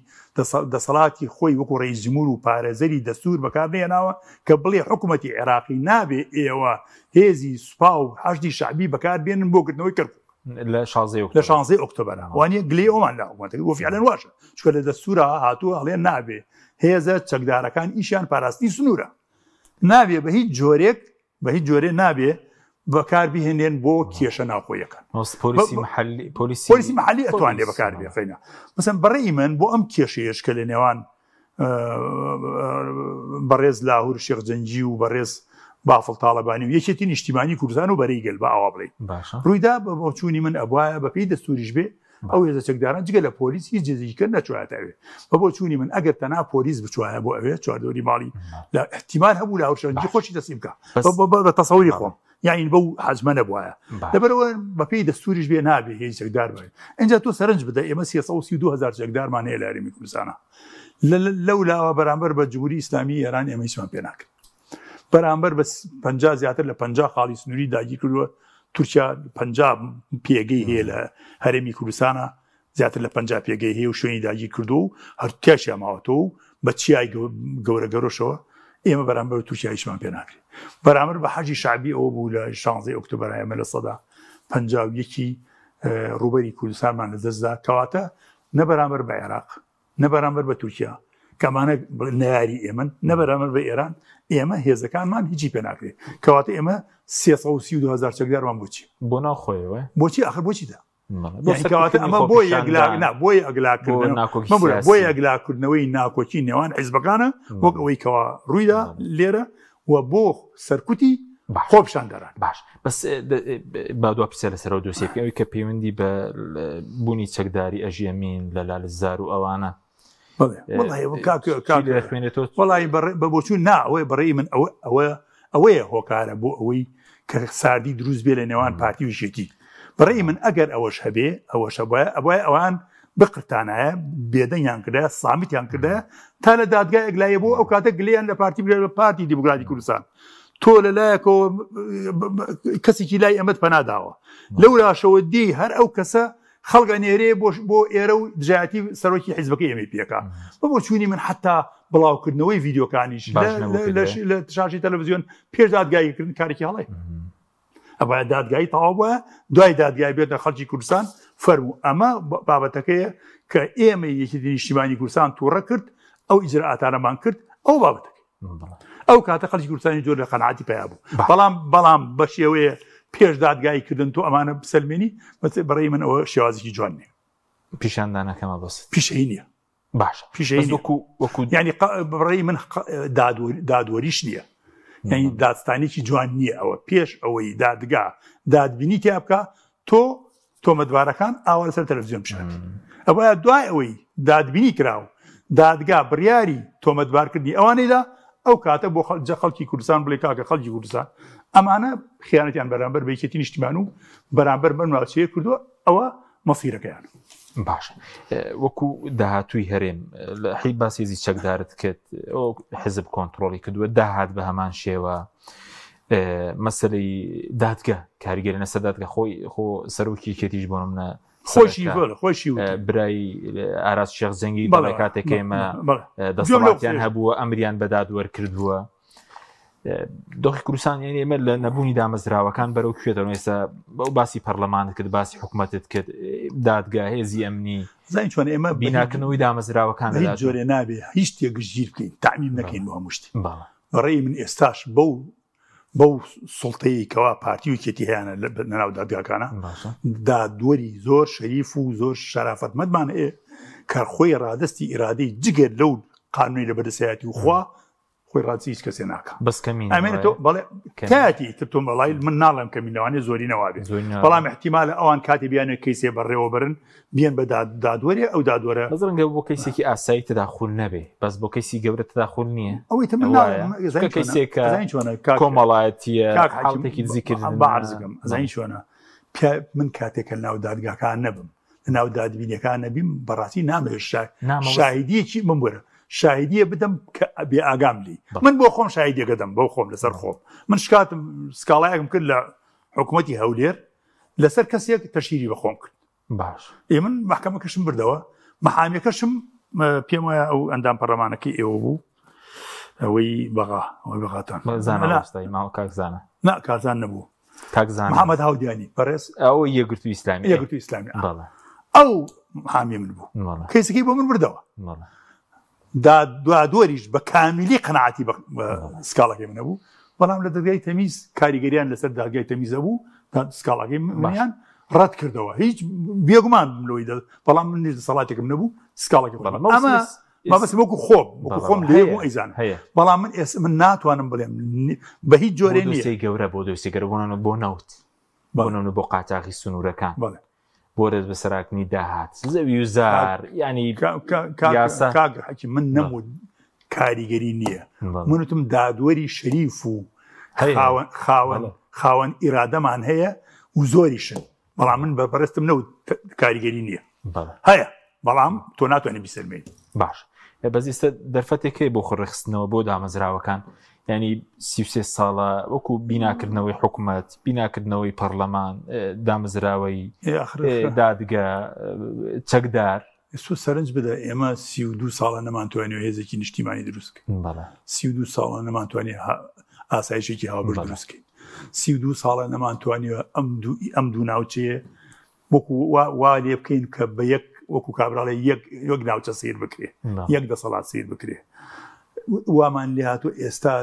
دەسەڵاتی خۆی وەکو ڕئیس جمهور و پارێزەری دەستور بەکار نێناوە کە بڵێ حکوومەتی عێراقی نابێ ئێوە هێزی سوپا و حەشدی شەعبی بەکار بێنن بۆ گرتنەوەی کەرکووک لە 16 لە 16 ئۆکتۆبەر وانە گلەی ئەومان لە حکوومەتەکە وە فعلەن واشە چونکە لە دەستورا هاتووە ئەڵێ نابێ هێزە چەکدارەکان ئیشیان پاراستنی سنوورە نابێ بە هیچ جۆرێک بە هیچ جۆرێ نابێ بەکار بهێنێن بۆ کێشە ناوخۆیەکان پۆلیسی محلی ئەتوانێ بەکار بێخینە مەسەن بەڕێی من بۆ ئەم کێشەیەش کە لە نێوان بەڕێز لاهور شێخ جەنگی و بەڕێز بافڵ تاڵەبانی و یەکێتی نیشتیمانی کوردستان و بەرەی گەل بە ئاوا بڵێ ڕوویدا بە بۆچوونی من ئەبواە بەپێی دەستوریش بێ ئەو هێزە چەکداران جگە لە پۆلیس هیچ جێزێکی کە نەچوایەتە ئەوێ بە بۆچوونی من ئەگەر تەنها پۆلیس بچوایە بۆ ئەوێ چواردەوری ماڵی لە احتیمال هەبوو لاهور شێخ جەنگی خۆشی تەسلیم بکا بە تەسەوری خۆم یعنی بەو حەجمە نەبوایە لەبەرەوە بەپێی دەستوریش بێ نابێ هیچ چەکدار بێ اینجا تۆ سەرنج بدە ئێمە 332 هزار چەکدارمان هەیە لە هەرێمی کوردستانە لەو لاوە بەرامبەر بە جمهوری ئیسلامی ئێران ئێمە هیچمان پێ ناکرێت بەرامبەر بە 50 زیاتر لە 50 خاڵی سنووری داگیر کردووە تورکیا 50 پێگەی هەیە لە هەرێمی کوردستانە زیاتر لە 50 پێگەی هەیە و شوێنی داگیر کردو و هەر تیاشیا ماوەتەوە و بە چیای گەورە گەرۆشەوە ئێمە بەرامبەر تورکیا هیچمان پێ ناکرێت بەرامبەر بە حەجی شعبی ئەوە بوو لە 16 ئۆکتۆبەر ئێمە لە سەدا 51 ڕووبەری کوردستانمان لەدەستدا کەواتە نە بەرامبەر بە عێراق نە بەرامبەر بە تورکیا کە ئەمانە نەیاری ئێمەن نە بەرامبەر بە ئێران ئێمە هێزەکانمان هیچی پێ ناکرێت کەواتە ئێمە 332 هزار چەکدارمان بۆچی بۆ ناو خۆیەوە بۆچی ئاخر بۆچی دا کەواتە ئەمە بۆ یەکلا بۆ یەکلاکردن بۆ یەکلاکردنەوەی ناکۆکی نێوان حیزبەکانە وەک ئەوەی کەوا ڕوویدا لێرە و بۆ سەرکوتی خۆپیشاندەران. باش بەس با دوا پرسیار لەسەرەوە دۆسیە بکەین ئەوی کە پەیوەندی بە بوونی چەکداری ئەژیەمین لە لالزار و ئەوانە وڵی بە بۆچوون نا ئەوەی بەڕێی من ئەوە ئەوە ئەوەیە هۆکارە بۆ ئەوەی کە ساردی دروست بێ لە نێوان پارتی و یەکێتی بەڕێی من ئەگەر ئەوەش هەبێ ئەوەش هەبوایە ئەبوایە ئەوان بقرتانایە بێدەنگیان کردایە سامیتیان کردایە تا لە دادگای ئەگلایە بۆ ئەو کاتە گلیان لە پارتی بگرێت بە پارتی دیموکراتی کوردستان تۆ لە لایەکەوە کەسێکی لای ئەمەت پەنا داوە لەو لاشەوە دی هەر ئەو کەسە خەڵک ئەنێرێ بۆ بۆ ئێرە و دژایەتی سەرۆکی حیزبەکەی ئێمەی پێکا بە بۆچوونی من حتا بڵاوکردنەوەی ڤیدیۆکانیش لە شاشی تەلەڤزیۆن پێش دادگاییکردن کارێکی هەڵەیە ئەوە دادگایی تەواو بووە دوای دادگای بێتە خەڵکی کوردستان فەرموو ئەمە بابەتەکەیە کە ئێمە یەکێتی نیشتیمانی کوردستان تووڕە کرد ئەو ئیجرئاتانەمان کرد ئەو بابەتەکە ئەو کاتە خەڵکی کوردستانی جۆر لە قەناعەتی پیا بوو بەڵام بەڵام بە شێوەیە پێش دادگایی کردن تۆ ئەمانە بسەلمێنی بەڕێی من ئەوە شێوازێکی جوان نییە پیشاندانەکەمە بەس پیشەی نییە باشە پیشەی وەکو وەکو ینی بڕی من دادوەریش نییە یعنی دادستانێکی جوان نییە ئەوە پێش ئەوەی دادگا دادبینی تیا بکە تۆ تۆمەتبارەکان ئاوا لەسەر تەلەڤزیۆن پیشان ئەوە دوای ئەوەی دادبینی کراو دادگا بڕیاری تۆمەتبارکردنی ئەوانەیدا ئەو کاتە بۆ خەلجە خەڵکی کوردستان بڵێ کاکە خەڵکی کوردستان ئەمانە خیانەتیان بەرامبەر بە یەکێتی نیشتیمان و بەرامبەر بەم ناوچەیە کردووە ئەوە مەسیرەکەیان. باشە وەکو داهاتووی هەرێم حی باسێزی چەکدارت کرد حزب کۆنتترۆڵی کردووە داهات بە هەمان شێوە مەسلەی دادگە کاریگەری لەسەر دادگە خۆی خۆ سەرۆکی یەکێتیش بۆ منە خۆشی خۆشی برای ئاراس شێخ جەنگی بەڵێ کاتێک ئێمە دەسەڵاتیان هەبووە ئەمریان بە دادوەر کردووە. دۆخی کوردستان یعنی ئێمە لە نەبوونی دامەزراوەکان بەرەو کوێ دەڕۆین ئێستا بەو باسی پەرلەمانت کرد باسی حکوومەتت کرد دادگا هێزی ئەمنی زین چۆن ئێمە بیناکردنەوەی دامەزراوەکان هیچ جۆرێ نابێ هیچ شتێک گشتگیر بکەین تەعمیم نەکەین بۆ هەموو شتێ بەڕێی من ئێستاش بەو بەو سڵتەیە کەوا پارتی و یەکێتی هەیانە لەناو دادگاکانە دادوەری زۆر شەریف و زۆر شەرافەتمەندمان هەیە کە خۆی ڕادستی ئیرادەی جگەر لەو قانونی لە بەدەسایەتی و خوا خۆی ڕازی هیچ کەسێ ناکا بەس کەمین ئەمێنێتەوە بەڵێ تایەتی تر تۆم بەڵای من ناڵێم کەمین لەوانەیە زۆری نەوابێ بەڵام احتیمالە ئەوان کاتی بیانێ کەیسێ بەڕێوە بەرن بیان بە دادوەرێ ئەو دادوەرە بەس ڕەنگە بۆ کەیسێکی ئاسایی تداخول نەبێ بەس بۆ کەیسی گەورە تداخول نییە ئەوەی تر من ناڵێم کەیسێکە کۆمەڵایەتیە حاڵەتێکی دزیکردن با عەرزکەم ئەزانی چۆنە من کاتێکە ناو دادگاکان نەبم لەناو دادبینیەکان نەبیم بەڕاستی نامەوێت شاهیدیەکی من بورە شاهیدیە بدەم کە بێ ئاگام لی من بۆ خۆم شاهیدیەکە دەم بۆ خۆم لەسەر خۆم من شکاتم سکاڵایەکم کرد لە حکوومەتی هەولێر لەسەر کەسێک تەشیری بە خۆم کرد باش ئێ من محکەمەکەشم بردەوە محامیەکەشم پێم وایە ئەو ئەندام پەرلەمانەکەی ئێوە بوو ئەوەی بەغا ئەوەی بەغاتان کاک زانە نا کارزان نەبوو کاک زانا محمد هاودیانی بەڕێز ئەو یەکگرتوو ئیسلامی یەکگرتوو ئیسلامی بەڵێ ئەو حامی من بوو کەیسەکەی بۆ من بردەوە دادوەریش بە کامیلی قەناعەتی بە سکاڵەکەی من هەبوو بەڵام لە دەرگای تەمیز کاریگەریان لەسەر دادگای تەمیز هەبوو سکاڵەکەی منیان ڕەت کردەوە هیچ بێگومان لەوەی بەڵام من دەسەڵاتێکم نەبوو سکاڵەکەی ئەمە مەبەستم وەکو خۆم وەکو خۆم لێ بوو ئەیزانم هەیە بەڵام من ئێس من ناتوانم بڵێم بە هیچ جۆرێ نییە دۆسیەی گەورە بۆ دۆسیەی گەورە بۆ نمونە بۆ نەوت بۆ نمونە بۆ قاچاغی سنوورەکان بەڵێ بۆ دەست بەسەراکنی داهات زەوی و زار ینی یاسا کاک حەکی من نەموت کاریگەری نییە من وتم دادوەری شەریف و خاوەن خاوەن خاوەن ئیرادەمان هەیە و زۆریشن بەڵام من بە بەڕێزتم نەوت کاریگەری نییە هەیە بەڵام تۆ ناتوانانی بیسەلمێنی باش بەس ئێستا دەرفەتێک هەیە بۆ خۆڕێکخستنەوە بۆ دامەزراوەکان ینی 33 ساڵە وەکو بیناکردنەوەی حکوومەت بیناکردنەوەی پەرلەمان دامەزراوەی دادگە چەکدار ئێستا سەرنج بدە ئێمە 32 ساڵە نەمانتوانیوە هێزێکی نیشتیمانی دروست بکەین 32 ساڵە نەمانتوانی ئاسایشێکی هاوبەش دروست بکەین 32 ساڵە نەمانتوانیوە ئەم دوو ئەم دوو ناوچەیە وەکو وا لێ بکەین کە بە یەک وەکو کابراڵێ یەک یەک ناوچە سیر بکرێ یەک دەسەڵات سیر بکرێ وامان لێ هاتوو ئێستا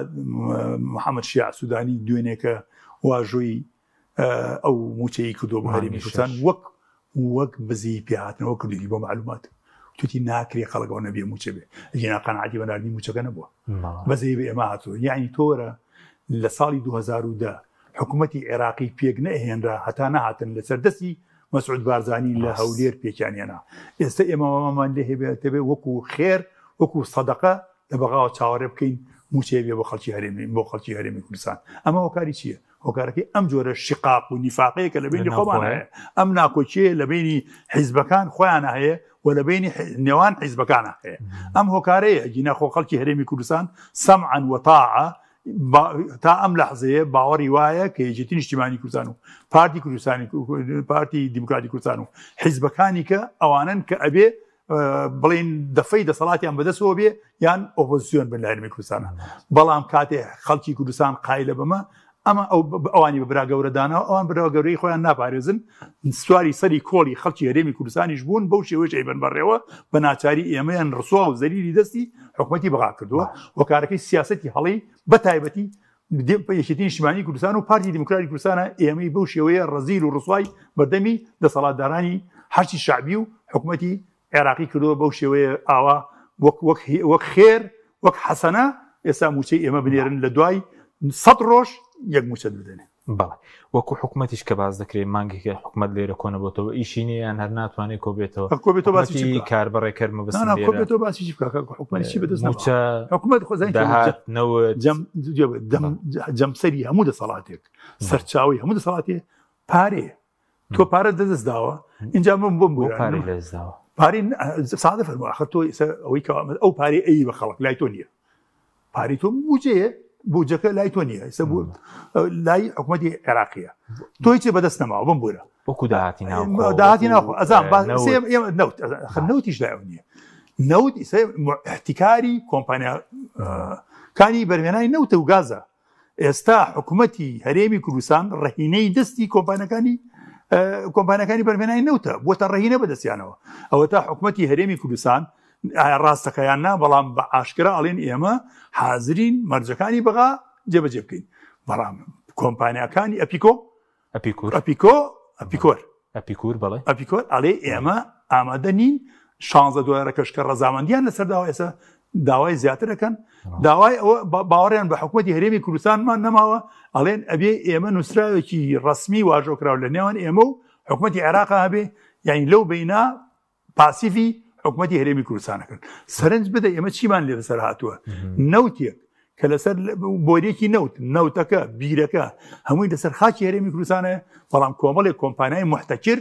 محەممەد شیع سوودانی دوێنێکە واژۆی ئەو موچەی کردووە بۆ هەرێمی کوردستان وەک وەک بزی پێهاتنەوە کردووی بۆ معلومات توتی ناکرێ خەڵک ئەوە نەبێ موچە بێ ئەگینا قەناعەتی بە ناردنی موچەکە نەبووە بەزەی بە ئێمە هاتووە یعنی تۆرە لە ساڵی 2010 حکوومەتی عێراقی پێک نەهێنرا هەتا نەهاتن لەسەر دەستی مەسعود بارزانی لە هەولێر پێکیان هێنا ئێستا ئێمە وامان لێ هەبێتەبێ وەکو خێر وەکو سەدەقە لە بەغاوە چاوەڕێ بکەین موچەیە بێ بۆ خەڵکی هەرێمی بۆ خەڵکی هەرێمی کوردستان ئەمە هۆکاری چییە هۆکارەکەی ئەم جۆرە شقاق و نیفاقەیە کە لە بینی خۆمان هەیە ئەم ناکۆکیە لە بینی حیزبەکان خۆیانە هەیە و لە بینی نێوان حیزبەکانە هەیە ئەم هۆکارەیە گینا خۆ خەڵکی هەرێمی کوردستان سەمعا وەتاعە تا ئەم لەحزەیە باوەڕی وایە کە یەکێتی نیشتیمانی کوردستان و پارتی کوردستانی پارتی دیموکراتی کوردستان و حیزبەکانی کە ئەوانن کە ئەبێ بڵین دەفەی دەسەڵاتیان بەدەستەوە بێ یان ئۆپۆزیسیۆن بن لە هەرێمی کوردستانە بەڵام کاتێ خەڵکی کوردستان قایلە بەمە ئەمە ئەو ئەوانی بە برا گەورە داناوە ئەوان برا گەورەی خۆیان ناپارێزن سواری سەری کۆڵی خەڵکی هەرێمی کوردستانیش بوون بەو شێوەیەش ئەیبەن بەڕێوە بە ناچاری ئێمەیان ڕسوا و زەلیلی دەستی حکومەتی بەغا کردووە هۆکارەکەی سیاسەتی هەڵەی بە تایبەتی یەکێتی نیشتیمانی کوردستان و پارتی دیموکراتی کوردستانە ئێمەی بەو شێوەیە ڕەزیل و ڕسوای بەردەمی دەسەڵاتدارانی حەشدی شەعبی و حکومەتی عێراقی کردووە بەو شێوەیە ئاوا وەک وەک وەک خێر وەک حەسەنە ئێستا موچەی ئێمە بنێرن لە دوای سەد ڕۆژ یەک موچەت بدەنێ. بەڵێ وەکو حکومەتیش کە باس دەکرێت مانگێکە حکومەت لێرە کۆنەبۆتەوە ئیشی نییە یان هەر ناتوانێت کۆبێتەوە کۆبێتەوە باسی چی حکومەتی بکا؟ کاربەڕێکەر مەبەستم نا نا لێرە کۆبێتەوە باسی چی بکا کاکە حکومەت چی بەدەست نەماوە موچە حکومەت خۆ زانی چۆن داهات نەوت جەم دەم جەمسەری هەموو دەسەڵاتێک سەرچاوەی هەموو دەسەڵاتێ پارەیە تۆ پارە دەست داوە اینجا من بۆم بۆ پارەی لەدەست داوە پارەی سادە فەرموو ئاخر تۆ ئێستا ئەوەی کە ئەو پارەی ئەی بە خەڵک لای تۆ نییە پارەی تۆ بودجەیە بودجەکە لای تۆ نییە ئێستا بۆ لای حکوومەتی عێراقیە تۆ هیچ بەدەست نەماوە بم بورە وەکو داهاتی ناوخۆ داهاتی ناوخۆ ئەزان وەکو، نەوت. ئێمە نەوت ئەخر نەوتیش لای ئەو نییە نەوت ئێستا احتیکاری کۆمپانیا کانی بەرهێنانی نەوتە و گازە. ئێستا حکوومەتی هەرێمی کوردستان ڕەهینەی دەستی کۆمپانەکانی کۆمپانەکانی بەرمێنای نەوتە بۆتە ڕەهینە بەدەستیانەوە ئەوە تا حکوومەتی هەرێمی کوردستان ڕاستەکەیان نا بەڵام بە ئاشکرا ئەڵێن ئێمە حازرین مەرجەکانی بەغا جێبەجێ بکەین بەڵام کۆمپانیاکانی ئەپیکۆ ئەپیکور ئەپیکۆ ئەپیکۆر ئەپیکور بەڵێ ئەپیکۆر ئەڵێ ئێمە ئامادە نین 16 دۆلارەکەش کە ڕەزامەندیان لەسەر داوە ئێستا داوای زیاتر دەکەن داوای ئەوە باوەڕیان بە حکوومەتی هەرێمی کوردستانمان نەماوە ئەڵێن ئەبێ ئێمە نووسراوێکی ڕسمی واژۆکراو لە نێوان ئێمە و حکوومەتی عێراق هەبێ یعنی لەو بینا پاسیڤی حکومەتی هەرێمی کوردستانەکەن سەرنج بدە ئێمە چیمان لێ لەسەر هاتووە نەوتێک کە لەسەر بۆریەکی نەوت نەوتەکە بیرەکە هەمووی لەسەر خاکی هەرێمی کوردستانە بەڵام کۆمەڵێک کۆمپانیای محتەکر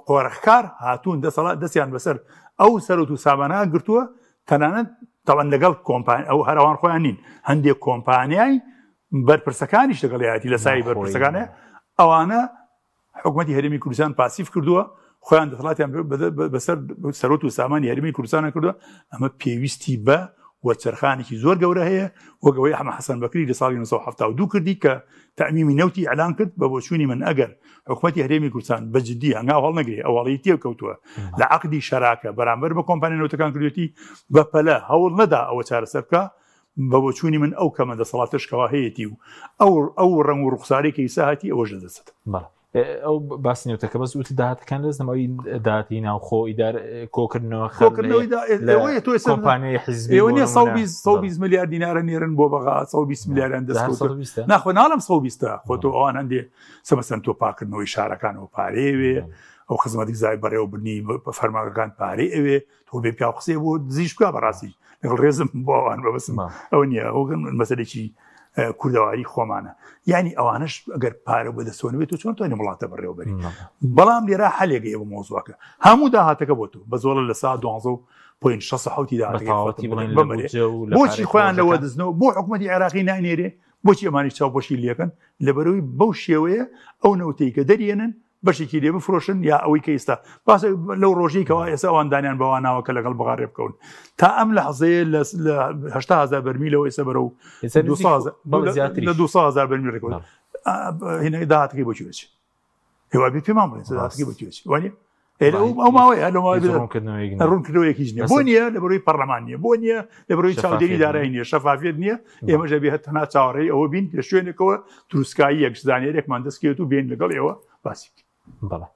قۆرخکار هاتوون دەسەڵات دەستیان بەسەر ئەو سەرۆت و سامانە گرتووە تەنانەت تاوان لەگەڵ کۆمپانی ئەو هەرەوان خۆیان نین هەندێک کۆمپانیای بەرپرسەکانیش لەگەڵیەتی لە سای بەرپرسەکانە ئەوانە حکومەتی هەرێمی کوردستان پاسیف کردووە خۆیان دەسەڵاتیان بەسەر سەرۆت و سامانی هەرمی کوردستانە کردووە ئەمە پێویستی بە وەرچەرخانێکی زۆر گەورە هەیە وەک ئەوەی ئەحمە حەسەن بەکری لە ساڵی 1972 کردی کە تەمیمی نەوتی ئەلان کرد بە بۆچوونی من ئەگەر حکومەتی هەرێمی کوردستان بە جدی هەنگاو هەڵنەگرێ ئەوەڵی تێکەوتووە لە عقدی شەراکە بەرامبەر بە کۆمپانیا نەوتەکان کردوێتی بە پەلە هەوڵ نەدا ئەوە چارەسەر بکە بە بۆچوونی من ئەو کەمە دەسەڵاتەش کەوا هەیەتی و ئەو ئەو ڕەنگ و ڕوخسارەی کە ئیسا هەتی ئەوەش لەدەست بەڵێ ئەو باسی نەوتەکە بەس وتی داهاتەکان لەس نەمەوەی داهاتی ناوخۆ ئیدار کۆکردنەوە کۆکردنەوەی ئەوەیە تۆ ئێستا کۆمپانیای حیزبی ئێوە بۆ نییە نمونە. 120 120 ملیار دینارە نێرن بۆ بەغا 120 ملیاریان دەست کەوتووە. 120 ناخۆ ناڵم 120 خۆ تۆ ئەوان هەندێ سەمەسەن تۆ پاکردنەوەی شارەکانەوە پارەیەوێ ئەو خزمەتی زای بەڕێوەبردنی فەرمانگەکان پارەی ئەوێ تۆ بێ پیاو قسەی بۆ دزیش بکە بەڕاستی لەگەڵ ڕێزم بۆ ئەوان بەبەسم ئەوە نییە ئەو مەسەلێکی کوردەواری خۆمانە یعنی ئەوانش ئەگەر پارە بەدەستەوە بێت و چۆن توانێ وڵاتە بەڕێوەبەری بەڵام لێرە حەلێک هەیە بۆ مۆزوعەکە هەموو داهاتەکە بۆ تۆ بە زۆڵە لە سا 12 پوین 67 داهاتەکەی بۆچی خۆیان لەوە دزنەوە بۆ حکوومەتی عێراقی نانێرێ بۆچی ئەمانی چاو بۆشی لەکەن لەبەرەوەی بەو شێوەیە ئەو نەوتەی کە دەریێنن بەشێکی لێ بفرۆشن یا ئەوەی کە ئێستا باسە لەو ڕۆژەی کەوا ئێستا ئەوان دانیان بەوە ناوە کە لەگەڵ بەغا رێ بکەون تا ئەم لەحزەیە لە 80 هزار بەرمیلەوە ئێستا بەرەو لە 200 هزار بەرمیل ڕێکەوت هینە داهاتەکەی بۆ کوێ بچێ هێوا بێ پێمان بڵێن داهاتەکەی بۆ کوێ بچێ وانیە ئەو ماوەیە لەو ماوەیە ڕوونکردنەوەیەک هیچ نییە بۆ نییە لە بەرەوەی پەرلەمان نییە بۆ نییە لە بەرەوەی چاودێری دارایی نییە شەفافیت نییە ئێمەش ئەبێ هەر تەنها چاوەڕێی ئەوە بین لە شوێنێکەوە تروسکاییەک زانیاریەکمان دەستکەوێت و بێن لەگەڵ ئێوە باسی بکەین. بەڵێ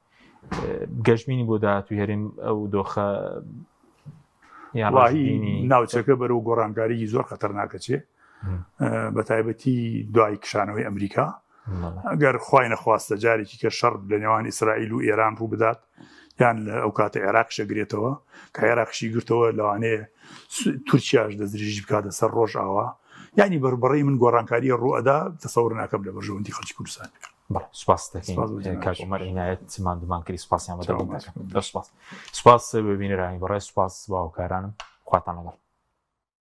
گەشبینی بۆ داهاتووی هەرێم ئەو دۆخە یان وڵاهی ڕەشبینی ناوچەکە بەرەو گۆڕانکاریی زۆر خەتەرناکە چێ بە تایبەتی دوای کشانەوەی ئەمریکا ئەگەر خوای نەخواستە جارێکی کە شەڕ لە نێوان ئیسرائیل و ئێران ڕوو بدات یان لە ئەو کاتە عێراقیش ئەگرێتەوە کە عێراقیشی گرتەوە لەوانەیە تورکیاش دەستدرێژی بکاتە سەر ڕۆژئاوا یعنی بەربڕی من گۆڕانکاریە ڕوو ئەدا تەسەور ناکەم لە بەرژەوەندی خەڵکی کوردستان بەڵێ سوپاس دەکەین کاک عومەر عینایەت ماندوومان کردی سوپاسیان بە دەگەڵ دەکەم سوپاس سوپاس بە بینەرانی بەڕێز سوپاس بۆ هاوکارانم خواتان لەگەڵ.